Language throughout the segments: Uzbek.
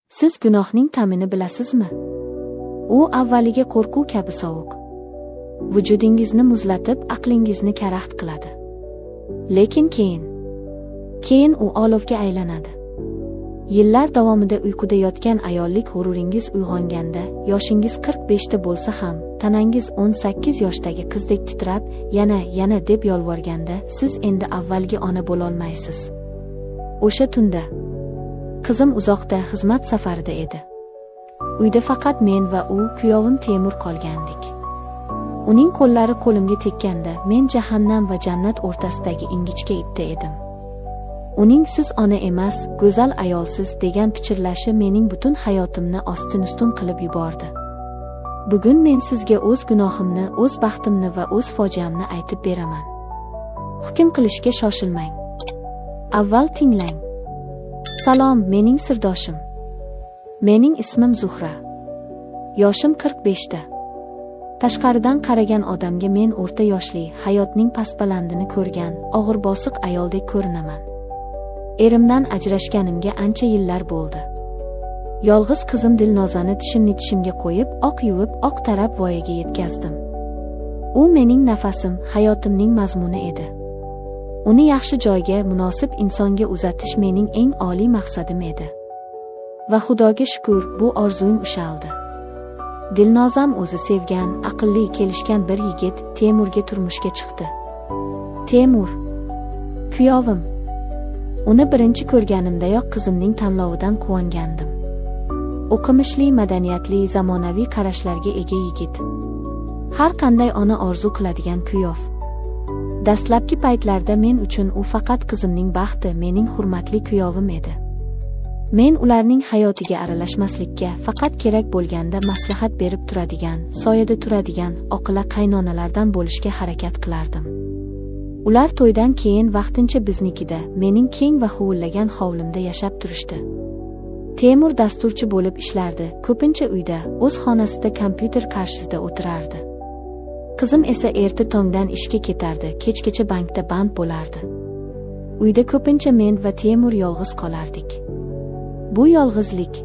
Siz gunohning ta'mini bilasizmi? U avvaliga qo'rquv kabi sovuq. Vujudingizni muzlatib, aqlingizni karaxt qiladi. Lekin keyin u olovga aylanadi. Yillar davomida uyquda yotgan ayollik g'ururingiz uyg'onganda, yoshingiz 45 ta bo'lsa ham, tanangiz 18 yoshdagi qizdek titrab, yana, yana deb yolvorganda, siz endi avvalgi ona bo'lolmaysiz. O'sha tunda qizim uzoqda xizmat safarida edi. Uyda faqat men va u, kuyovim Temur qolgandik. Uning qo'llari qo'limga tekkanda, men jahannam va jannat o'rtasidagi ingichka ipda edim. Uning siz ona emas, go'zal ayolsiz degan pichirlashi mening butun hayotimni ostin-ustun qilib yubordi. Bugun men sizga o'z gunohimni, o'z baxtimni va o'z fojiamni aytib beraman. Hukm qilishga shoshilmang. Avval tinglang. Salom, mening sirdoshim. Mening ismim Zuhra. Yoshim 45 ta. Tashqaridan qaragan odamga men o'rta yoshli, hayotning pastbalandini ko'rgan, og'ir-bosiq ayoldek ko'rinaman. Erimdan ajrashganimga ancha yillar bo'ldi. Yolg'iz qizim Dilnozani tishimni tishimga qo'yib, oq yuvib, oq tarab voyaga yetkazdim. U mening nafasim, hayotimning mazmuni edi. Uni yaxshi joyga, munosib insonga uzatish mening eng oliy maqsadim edi. Va Xudoga shukr, bu orzuim ushaldi. Dilnozam o'zi sevgan, aqlli, kelishgan bir yigit Temurga turmushga chiqdi. Temur kuyovim. Uni birinchi ko'rganimdayoq qizimning tanlovidan quvongandim. O'qimishli, madaniyatli, zamonaviy qarashlarga ega yigit. Har qanday ona orzu qiladigan kuyov. Dastlabki paytlarda men uchun u faqat qizimning baxti, mening hurmatli kuyovim edi. Men ularning hayotiga aralashmaslikka, faqat kerak bo'lganda maslahat berib turadigan, soyada turadigan oqila qaynonalardan bo'lishga harakat qilardim. Ular to'ydan keyin vaqtincha biznikida, mening keng va huvillagan hovlimda yashab turishdi. Temur dasturchi bo'lib ishlardi, ko'pincha uyda, o'z xonasida kompyuter qarshisida o'tirardi. Qizim esa erta tongdan ishga ketardi, kechgacha bankda band bo'lardi. Uyda ko'pincha men va Temur yolg'iz qolardik. Bu yolg'izlik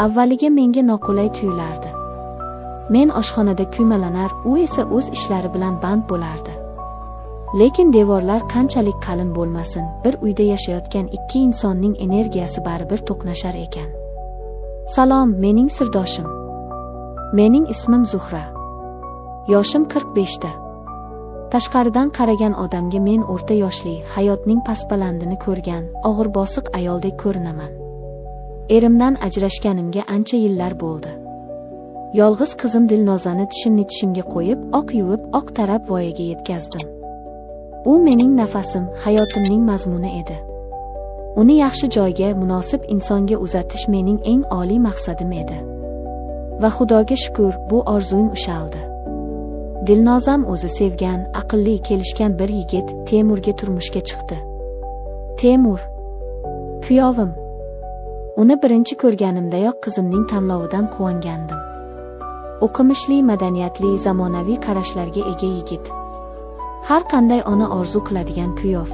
avvaliga menga noqulay tuyulardi. Men oshxonada kuymalanar, u esa o'z ishlari bilan band bo'lardi. Lekin devorlar qanchalik qalin bo'lmasin, bir uyda yashayotgan ikki insonning energiyasi baribir to'qnashar ekan. Salom, mening sirdoshim. Mening ismim Zuhra. Yoshim 45 ta. Tashqaridan qaragan odamga men o'rta yoshli, hayotning pastbalandini ko'rgan, og'ir-bosiq ayoldek ko'rinaman. Erimdan ajrashganimga ancha yillar bo'ldi. Yolg'iz qizim Dilnozani tishimni tishimga qo'yib, oq yuvib, oq tarab voyaga yetkazdim. U mening nafasim, hayotimning mazmuni edi. Uni yaxshi joyga, munosib insonga uzatish mening eng oliy maqsadim edi. Va Xudoga shukr, bu orzuim ushaldi. Dilnozam o'zi sevgan, aqlli, kelishgan bir yigit Temurga turmushga chiqdi. Temur kuyovim. Uni birinchi ko'rganimdayoq qizimning tanlovidan quvongandim. O'qimishli, madaniyatli, zamonaviy qarashlarga ega yigit. Har qanday ona orzu qiladigan kuyov.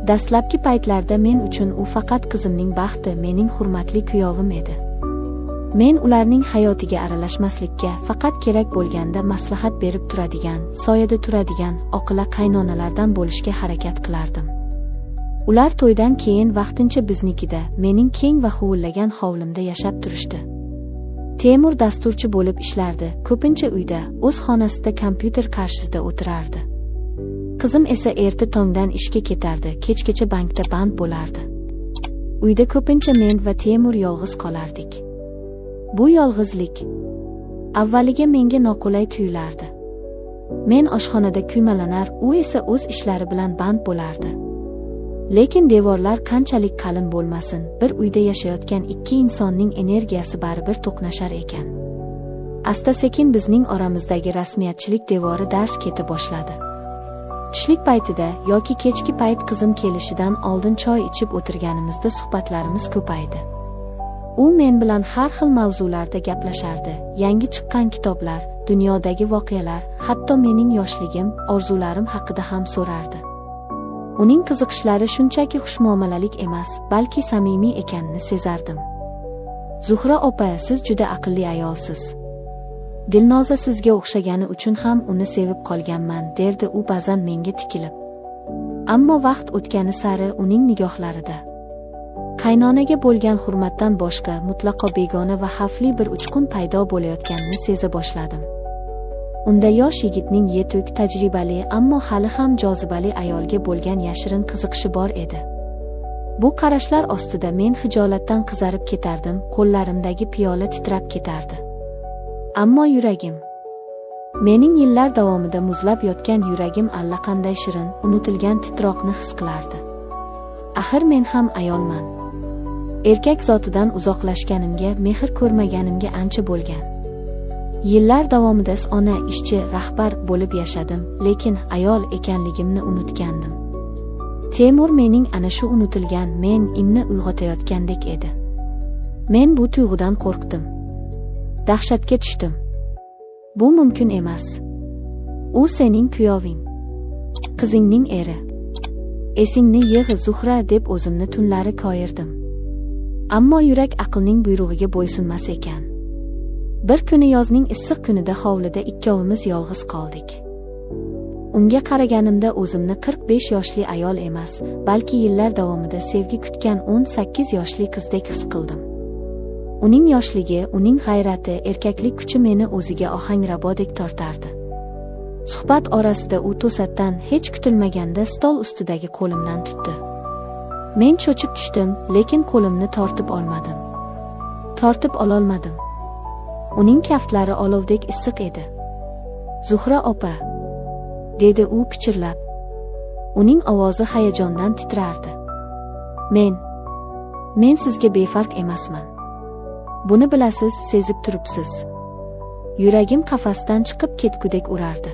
Dastlabki paytlarda men uchun u faqat qizimning baxti, mening hurmatli kuyovim edi. Men ularning hayotiga aralashmaslikka, faqat kerak bo'lganda maslahat berib turadigan, soyada turadigan oqila qaynonalardan bo'lishga harakat qilardim. Ular to'ydan keyin vaqtincha biznikida, mening keng va huvillagan hovlimda yashab turishdi. Temur dasturchi bo'lib ishlardi, ko'pincha uyda, o'z xonasida kompyuter qarshisida o'tirardi. Qizim esa erta tongdan ishga ketardi, kechgacha bankda band bo'lardi. Uyda ko'pincha men va Temur yolg'iz qolardik. Bu yolg'izlik avvaliga menga noqulay tuyulardi. Men oshxonada kuymalanar, u esa o'z ishlari bilan band bo'lardi. Lekin devorlar qanchalik qalin bo'lmasin, bir uyda yashayotgan ikki insonning energiyasi baribir to'qnashar ekan. Asta-sekin bizning oramizdagi rasmiyatchilik devori dars keta boshladi. Tushlik paytida yoki kechki payt qizim kelishidan oldin choy ichib o'tirganimizda suhbatlarimiz ko'paydi. U men bilan har xil mavzularda gaplashardi. Yangi chiqqan kitoblar, dunyodagi voqealar, hatto mening yoshligim, orzularim haqida ham so'rardi. Uning qiziqishlari shunchaki xushmuomalalik emas, balki samimiy ekanini sezardim. Zuhra opa, siz juda aqlli ayolsiz. Dilnoza sizga o'xshagani uchun ham uni sevib qolganman, derdi u ba'zan menga tikilib. Ammo vaqt o'tgani sari uning nigohlarida qaynonaga bo'lgan hurmatdan boshqa mutlaqo begona va xavfli bir uchqun paydo bo'layotganini seza boshladim. Unda yosh yigitning yetuk, tajribali, ammo hali ham jozibali ayolga bo'lgan yashirin qiziqishi bor edi. Bu qarashlar ostida men xijolatdan qizarib ketardim, qo'llarimdagi piyola titrab ketardi. Ammo yuragim, mening yillar davomida muzlab yotgan yuragim allaqanday shirin, unutilgan titroqni his qilardi. Axir men ham ayolman. Erkak zotidan uzoqlashganimga, mehr ko'rmaganimga ancha bo'lgan. Yillar davomida ona, ishchi, rahbar bo'lib yashadim, lekin ayol ekanligimni unutgandim. Temur mening ana shu unutilgan men imni uyg'otayotgandek edi. Men bu tuyg'udan qo'rqdim. Dahshatga tushdim. Bu mumkin emas. U sening kuyoving. Qizingning eri. Esingni yig', Zuhra, deb o'zimni tunlari koyirdim. Ammo yurak aqlning buyrug'iga bo'ysunmas ekan. Bir kuni yozning issiq kunida hovlida ikkovimiz yolg'iz qoldik. Unga qaraganimda o'zimni 45 yoshli ayol emas, balki yillar davomida sevgi kutgan 18 yoshli qizdek his qildim. Uning yoshligi, uning g'ayrati, erkaklik kuchi meni o'ziga ohangrabodek tortardi. Suhbat orasida u to'satdan, hech kutilmaganda stol ustidagi qo'limdan tutdi. Men cho'chib tushdim, lekin qo'limni tortib olmadim. Tortib ololmadim. Uning kaftlari olovdek issiq edi. "Zuhra opa," dedi u pichirlab. Uning ovozi hayajondan titrardi. Men sizga befarq emasman. Buni bilasiz, sezib turibsiz." Yuragim qafasdan chiqib ketgudek urardi.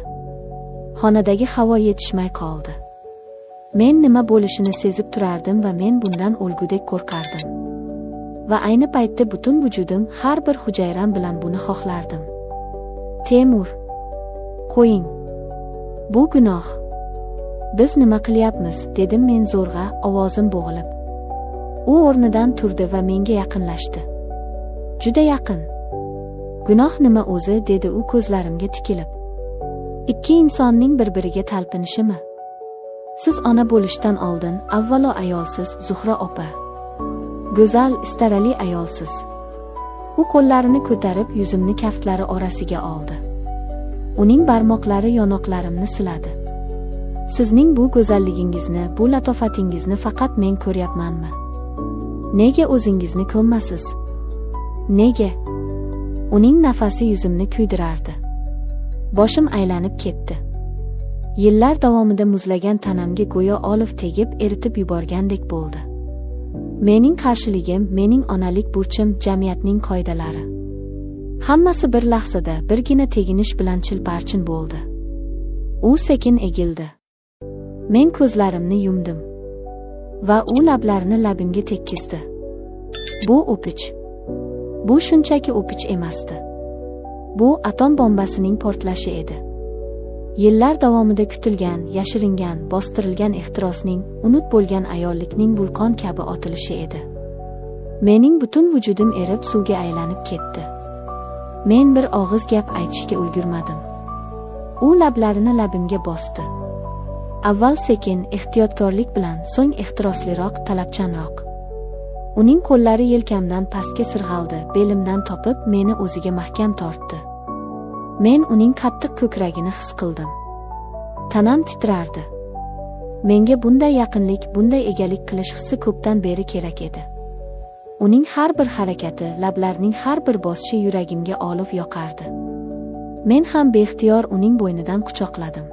Xonadagi havo yetishmay qoldi. Men nima bo'lishini sezib turardim va men bundan o'lgudek qo'rqardim. Va ayni paytda butun vujudim, har bir hujayram bilan buni xohlardim. "Temur, qo'ying. Bu gunoh. Biz nima qilyapmiz?" dedim men zo'rg'a, ovozim bo'g'ilib. U o'rnidan turdi va menga yaqinlashdi. Juda yaqin. "Gunoh nima o'zi?" dedi u ko'zlarimga tikilib. "Ikki insonning bir-biriga talpinishimi? Siz ona bo'lishdan oldin avvalo ayolsiz, Zuhra opa. Go'zal, istarali ayolsiz." U qo'llarini ko'tarib, yuzimni kaftlari orasiga oldi. Uning barmoqlari yonoqlarimni siladi. "Sizning bu go'zalligingizni, bu latofatingizni faqat men ko'ryapmanmi? Nega o'zingizni ko'mmasiz? Nega?" Uning nafasi yuzimni kuydirardi. Boshim aylanib ketdi. Yillar davomida muzlagan tanamga go'yo olov tegib, eritib yuborgandek bo'ldi. Mening qarshiligim, mening onalik burchim, jamiyatning qoidalari. Hammasi bir lahzada, birgina teginish bilan chilparchin bo'ldi. U sekin egildi. Men ko'zlarimni yumdim. Va u lablarini labimga tekkizdi. Bu o'pich. Bu shunchaki o'pich emasdi. Bu atom bombasining portlashi edi. Yillar davomida kutilgan, yashiringan, bostirilgan ehtirosning, unut bo'lgan ayollikning vulqon kabi otilishi edi. Mening butun vujudim erib suvga aylanib ketdi. Men bir og'iz gap aytishga ulgurmadim. U lablarini labimga bosdi. Avval sekin, ehtiyotkorlik bilan, so'ng ehtirosliroq, talabchanroq. Uning qo'llari yelkamdan pastga sirg'aldi, belimdan topib, meni o'ziga mahkam tortdi. Men uning qattiq ko'kragini his qildim. Tanam titrardi. Menga bunday yaqinlik, bunday egalik qilish hissi ko'pdan beri kerak edi. Uning har bir harakati, lablarining har bir bosishi yuragimga olov yoqardi. Men ham beixtiyor uning bo'ynidan quchoqladim.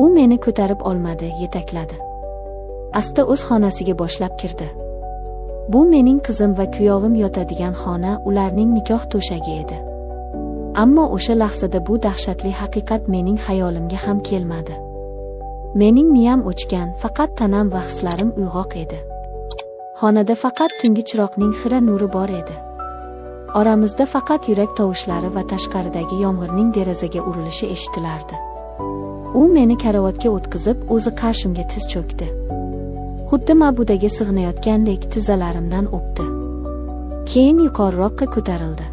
U meni ko'tarib olmadi, yetakladi. Asta o'z xonasiga boshlab kirdi. Bu mening qizim va kuyovim yotadigan xona, ularning nikoh to'shagi edi. Ammo o'sha lahzada bu dahshatli haqiqat mening xayolimga ham kelmadi. Mening miyam o'chgan, faqat tanam va hislarim uyg'oq edi. Xonada faqat tungi chiroqning xira nuri bor edi. Oramizda faqat yurak tovushlari va tashqaridagi yomg'irning derazaga urilishi eshitilardi. U meni karavotga o'tqizib, o'zi qarshimga tiz cho'kdi. Xuddi ma'budaga sig'inayotgandek tizzalarimdan o'pdi. Keyin yuqoriroqqa ko'tarildi.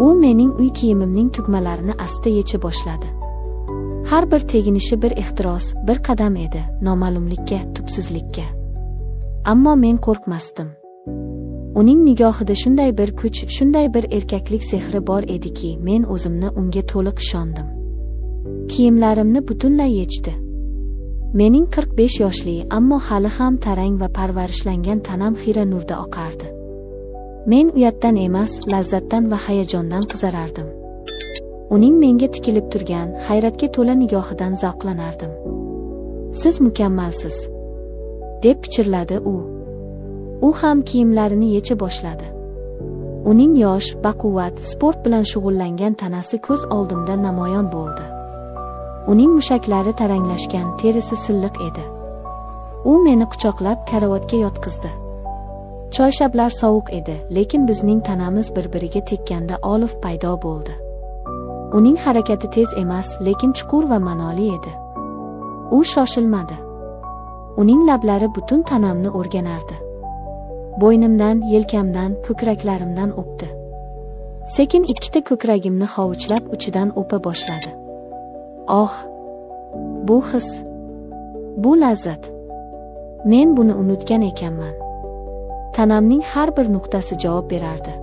U mening uy kiyimimning tugmalarini asta yecha boshladi. Har bir teginishi bir ehtiros, bir qadam edi, noma'lumlikka, tubsizlikka. Ammo men qo'rqmasdim. Uning nigohida shunday bir kuch, shunday bir erkaklik sehri bor ediki, men o'zimni unga to'liq ishondim. Kiyimlarimni butunlay yechdi. Mening 45 yoshli, ammo hali ham tarang va parvarishlangan tanam xira nurda oqardi. Men uyatdan emas, lazzatdan va hayajondan qizarardim. Uning menga tikilib turgan, hayratga to'la nigohidan zavqlanardim. "Siz mukammalsiz", deb pichirladi u. U ham kiyimlarini yecha boshladi. Uning yosh, baquvvat, sport bilan shug'ullangan tanasi ko'z oldimda namoyon bo'ldi. Uning mushaklari taranglashgan, terisi silliq edi. U meni quchoqlab karavotga yotqizdi. Choyshablar sovuq edi, lekin bizning tanamiz bir-biriga tekkanda olov paydo bo'ldi. Uning harakati tez emas, lekin chuqur va ma'noli edi. U shoshilmadi. Uning lablari butun tanamni o'rganardi. Bo'ynimdan, yelkamdan, ko'kraklarimdan o'pdi. Sekin ikkita ko'kragimni hovuchlab uchidan o'pa boshladi. Oh! Bu his, bu lazzat. Men buni unutgan ekanman. Tanamning har bir nuqtasi javob berardi.